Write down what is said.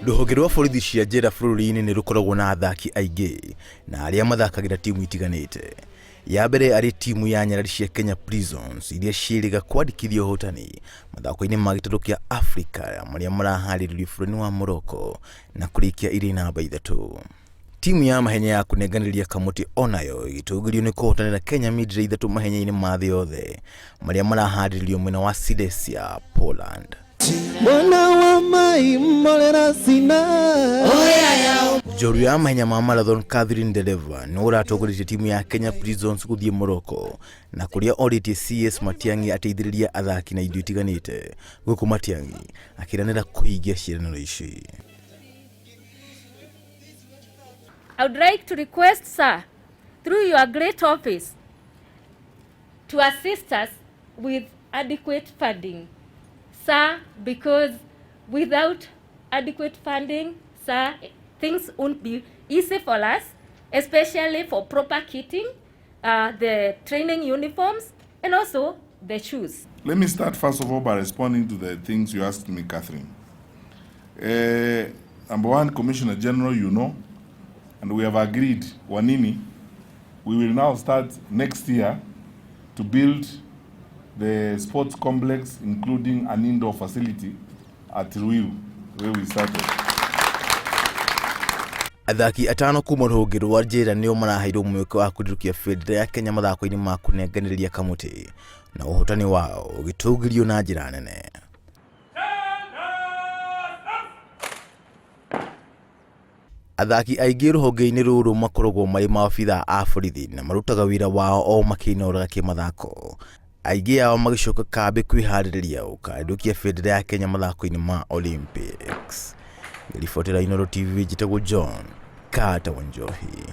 Rũhonge rwa borithi cia njera bũrũri-inĩ nĩ rũkoragwo na athaki aingĩ na arĩa mathakagĩra timu itiganĩte. Ya mbere arĩ timu ya nyarari cia Kenya Prisons iria ciĩrĩga kwandĩkithia ũhotani mathako-inĩ ma gĩtarũ kĩa Africa marĩa maraharĩrĩrio bũrũri-inĩ wa Morocco na kũrĩkia irĩ namba ithatũ. Timu ya mahenya ya kũnenganĩria kamũtĩ onayo ĩgĩtũgĩrio nĩ kũhotanĩra Kenya mindira ithatũ mahenya-inĩ ma thĩ yothe marĩa maraharĩrĩrio mwena wa Silesia, Poland. Mwana wa mai mbolera sina Njorua ya mahenya ma marathon Catherine Ndereva nĩ ũratongoretie timu ya Kenya Prisons gũthiĩ Morocco na kũrĩa orĩtie CS Matiang'i ateithĩrĩrie athaki na indo itiganĩte gũkũ Matiang'i akĩranĩra kũhingia ciĩranĩro ici. I would like to request, sir, through your great office, to assist us with adequate funding. Sir, because without adequate funding, sir, things won't be easy for us, especially for proper kitting, the training uniforms, and also the shoes. Let me start first of all by responding to the things you asked me, Catherine. Number one, Commissioner General, you know, and we have agreed, Wanini, we will now start next year to build the sports complex, including an indoor facility at Ruiru, where we started. Athaki atano kuma rũhonge rwa njera nĩo maraheirwo mweke wa kũrirũkia bendera ya Kenya mathako-inĩ ma kũnenganĩrĩria kamũtĩ na ũhotani wao ũgĩtũgĩrio na njĩra nene. Athaki aingĩ rũhonge-inĩ rũrũ makoragwo marĩ maobithaa a borithi na marutaga wĩra wao o makĩnoraga kĩmathako. Aingĩ ao magĩcoka kambĩ kwĩharĩrĩria gũkarĩrũkia bendera ya Kenya mathako-inĩ ma Olympics. Ngĩribotera Inooro TV njĩtagwo John Carter Wanjohi.